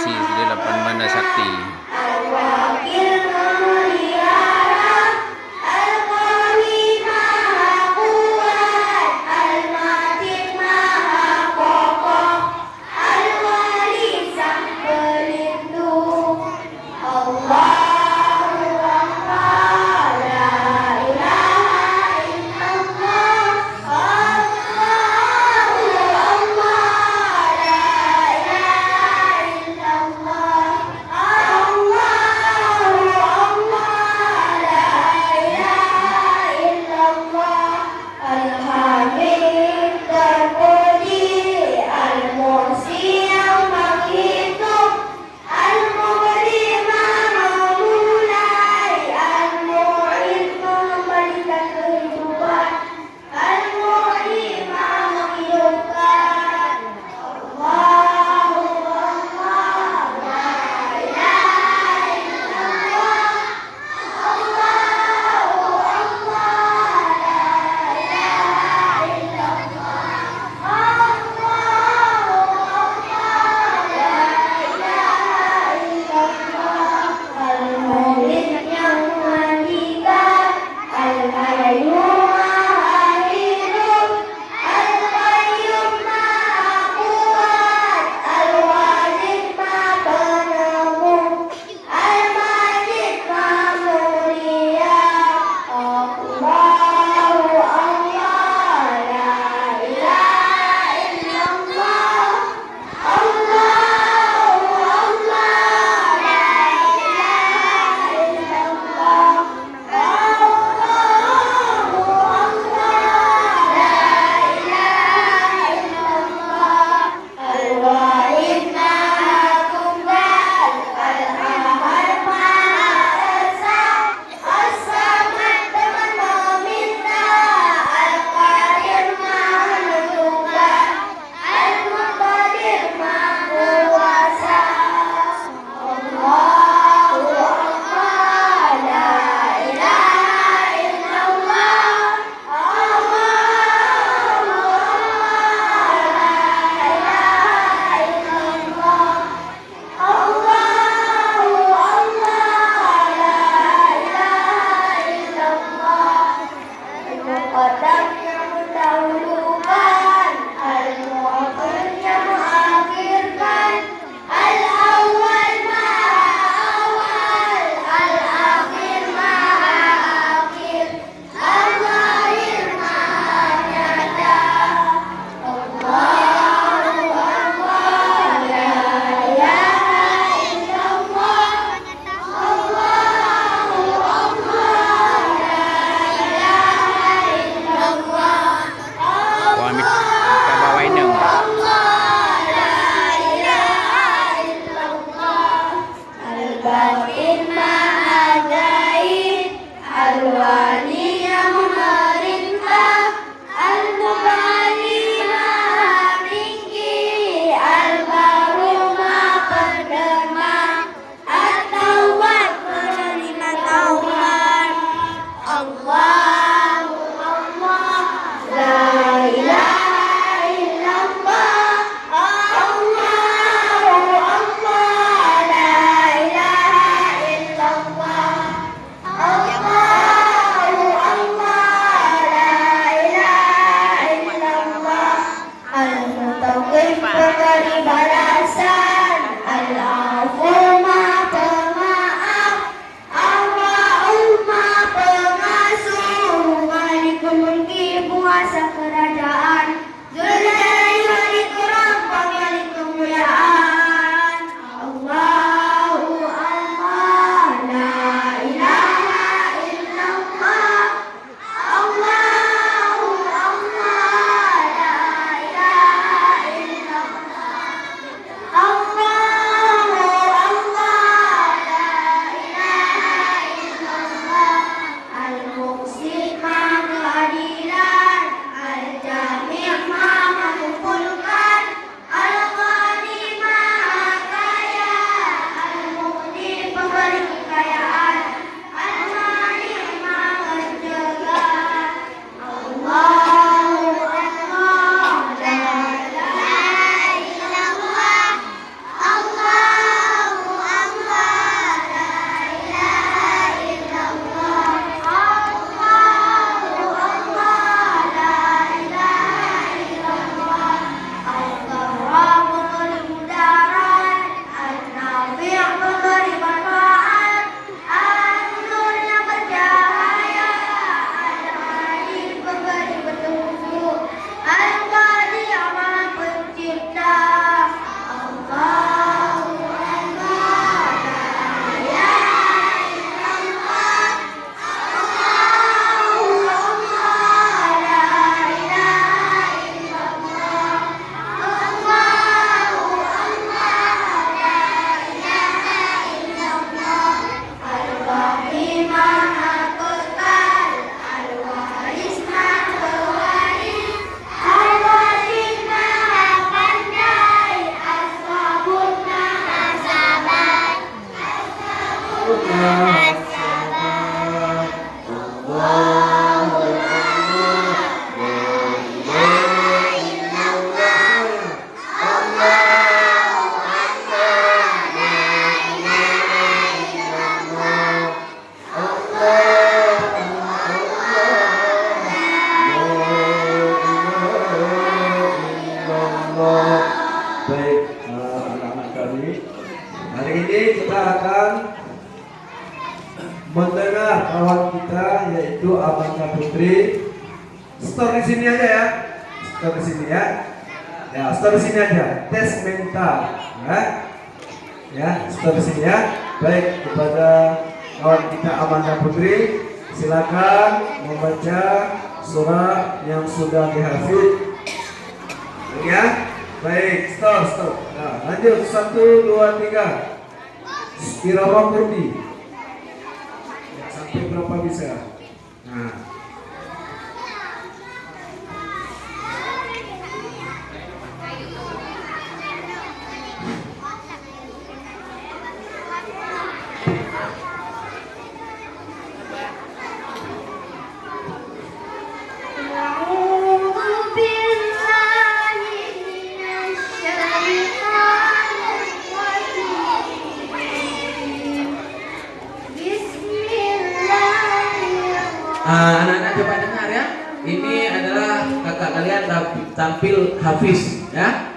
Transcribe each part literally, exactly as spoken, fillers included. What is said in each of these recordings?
Di lapan banda sakti. Al-Wakil memelihara, Al-Qawi Maha Kuat, Al-Majid Maha Kokoh, Al-Wali Sang Pelindung. Allahu Akbar, la ilaha illallah. Allahu Akbar, la ilaha illallah. Allahu Akbar, la ilaha illallah. Al-Hamid terpuji, Al-Muhsi yang menghitung, Al-Mubdi Maha Memulai, Al-Mu'id mengembalikan kehidupan, Al-Muhyi Maha menghidupkan. Allahu Akbar, la ilaha illallah. Allahu Akbar, la ilaha illallah. Allahu Akbar, la ilaha illallah. Al-Mu'id yang memandikan, Al-Hayyu Maha Hidup, Al-Qayyum Maha Kuat, Al-Wajid Maha Peneguh, Al-Majid Maha Mulia. Allahu Akbar, la ilaha illallah. Allahu Akbar, la ilaha illallah. Allahu Akbar, la ilaha illallah. Al-Wahid Maha Tunggal, Al-Ahad Maha Esa, As-Samad teman meminta, Al-Qadir Maha menentukan, Al-Muqtadir Maha kuasa. Allahu Akbar, la ilaha illallah. Allahu Akbar, la ilaha illallah. Allahu Akbar, la ilaha illallah. Al-Muqaddam yang mendahulukan, Al-Muakhir yang mengakhirkan, Al-Awwal Maha Awal, Al-Akhir Maha Akhir, Al-Zahir Maha Nyata. Allahu Akbar, la ilaha illallah. Allahu Akbar, la ilaha illallah. Wah, mik-, mika bawai neng. Allahu Akbar, la ilaha illallah. Al-Batin Maha Gaib, Al-Wali yang memerintah, Al-Muta'ali Maha Tinggi, Al-Barru Maha Penerima, At-Tawwab penerima taubat. Allahu Akbar, la ilaha illallah. Allahu Akbar, la ilaha illallah. Allahu Akbar, la ilaha illallah. Al-Muntaqim pemberi balasan, Al-Afu Maha Pemaaf, Ar-Rauf Maha Pengasuh, Malikul Mulki penguasa kerajaan, Dzul Jalali wal Ikram pemilik kemuliaan. Allahu Allah, la ilaha illallah. Allahu Allah, la ilaha illallah. Allahu Allah, la ilaha illallah. Al-Muqsit Maha Keadilan, Al- Kawan kita yaitu Amanda Putri. Setor di sini aja ya. Setor di sini ya. Ya, setor di sini aja. Tes mental, ya. Ya, setor di sini ya. Baik, kepada kawan kita Amanda Putri, silakan membaca surah yang sudah dihafid. Ya, baik, setor, setor. Nah, lanjut, satu, dua, tiga. Irama Kurdi. Ya, sampai berapa bisa? Nah. أعوذ بالله من الشيطان الرجيم. Bismillahirrahmanirrahim. Ah, anak-anak coba dengar ya. Ini adalah kakak kalian tam-, tampil Hafiz ya.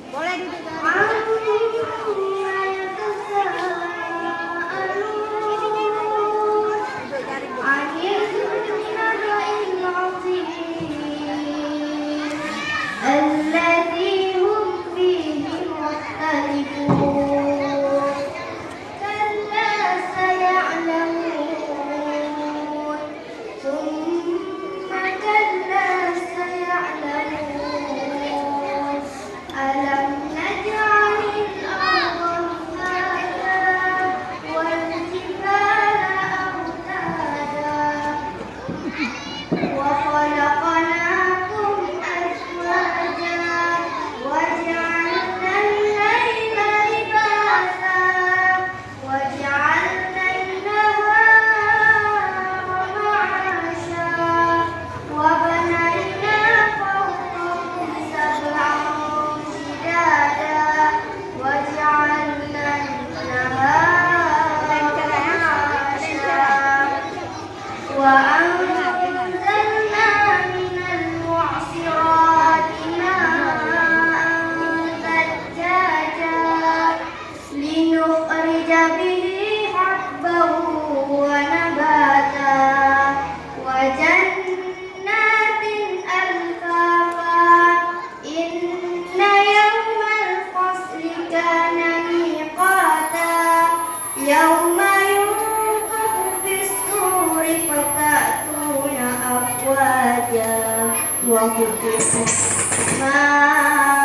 Boleh duduk. عَمَّ يَتَسَاءَلُونَ. عَنِ النَّبَإِ الْعَظِيمِ الَّذِي هُمْ فِيهِ مُخْتَلِفُونَ. كَلَّا سَيَعْلَمُونَ. ثُمَّ كَلَّا سَيَعْلَمُونَ. أَلَمْ نَجْعَلِ الْأَرْضَ مِهَادًا وَالْجِبَالَ أَوْتَادًا وَخَلَقْنَاكُمْ أَزْوَاجًا وَجَعَلْنَا اللَّيْلَ لِبَاسًا وَجَعَلْنَا النَّهَارَ مَعَاشًا وَبَنَيْنَا فَوْقَكُمْ سَبْعًا شِدَادًا وَجَعَلْنَا النَّهَارَ مَعَاشًا وَأَنزَلْنَا مِنَ الْمُعْصِرَاتِ مَاءً ثَجَّاجًا لِنُخْرِجَ بِهِ حَبًّا وَنَبَاتًا وَجَنَّاتٍ أَلْفَافًا إِنَّ يَوْمَ الْفَصْلِ كَانَ مِيقَاتًا يَوْمَ يُنفَخُ فِي الصُّورِ فَتَأْتُونَ أَفْوَاجًا وَفُتِحَتِ السَّمَاءُ